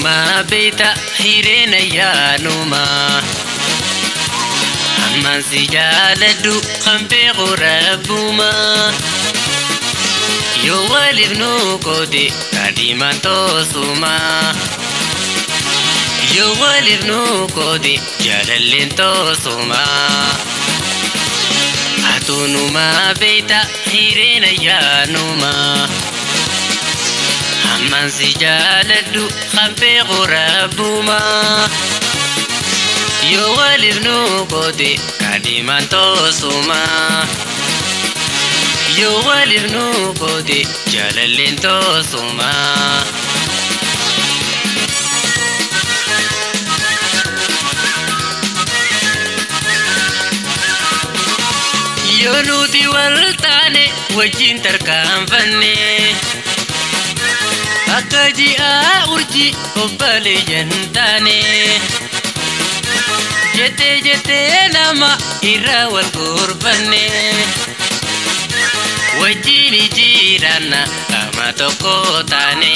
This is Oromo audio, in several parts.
Atuunuma beekta hireen ayyaanuma. Ammaan si jaaladhu kan beeku rabbuma. Yoo waliif nu qoode kaadhimaan toosuma. Yoo waliif nu qoode jaalalleen toosuma. Atuunuma beekta hireen ayyaanuma. Ammaan si jaaladhu kan beeku rabbuma. Yoo waliif nu qoode kaadhimaan toosuma. Yoo waliif nu qoode jaalalleen toosuma. Yoo nuti wal taane wajjin tarkaanfanne. Akka ji'a urjii obboleeyyan taane. Jettee jettee lama irra wal gorfanne. Wajjin jiraanna qaama tokko taane.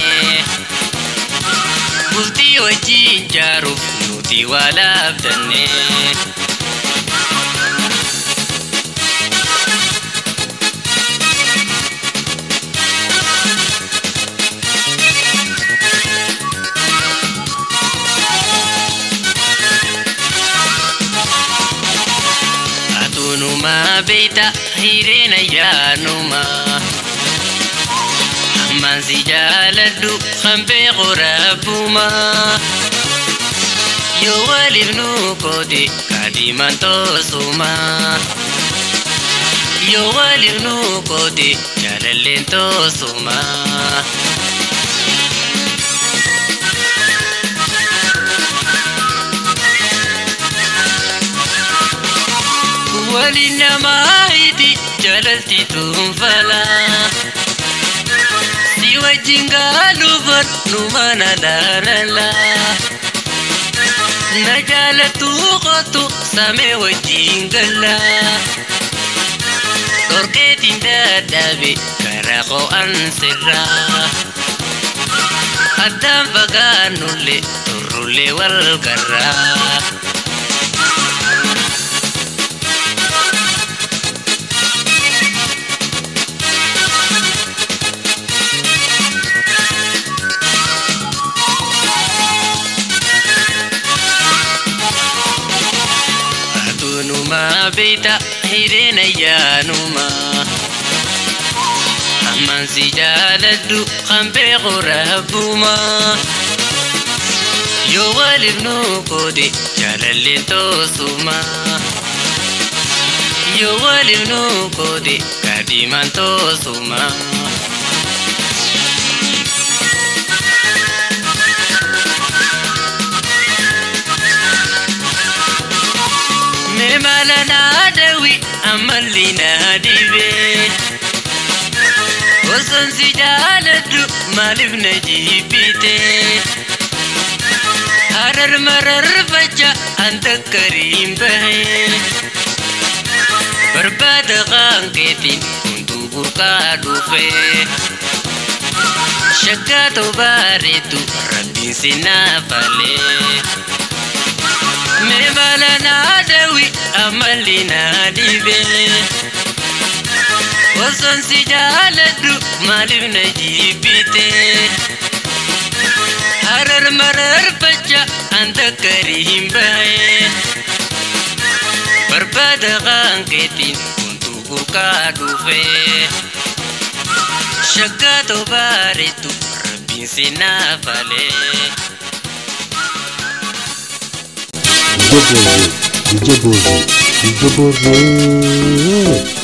Bultii wajjin jaaruuf nuti wal abdanne. Atuunuma beekta hireen ayyaanuma. Ammaan si jaaladhu kan beeku rabbuma. Yoo waliif nu qoode kaadhimaan toosuma. Yoo waliif nu qoode jaalalleen toosuma. Waliin namaa hidhi jaalalti tuunfala. Si wajjin gaaluufan nu mana laalala. Na jaalattu kootu samee wajjin galla. Dhorkeetiin dadhabe karaa qo'an sirraa. Addaan fagaannullee turrullee wal garraa. Atuunuma beekta hireen ayyaanuma. Ammaan si jaaladhu kan beeku rabbuma. Yoo waliif nu qoode jaalalleen toosuma. Yoo waliif nu qoode kaadhimaan toosuma. Mee mala naa dawi ammalli naa dhibee. Osoon si jaaladhu maaliif na jibbite? Harar mararfacha an takkariin bahee. Barbaada qaanqeetiin hunduu burqaa dhufee. Shakkaatoo bareedu rabbiin si naafalee. Mee mala naa dawi ammalli naa dhibee. Osoon si jaaladhu maaliif na jibbite? Harar mararfacha an takkariin bahee. Barbaada qaanqeetiin hunduu burqaa dhufee. Shakkaatoo bareedu rabbiin si naafalee. DJ Bozo, DJ Bozo, DJ Bozo.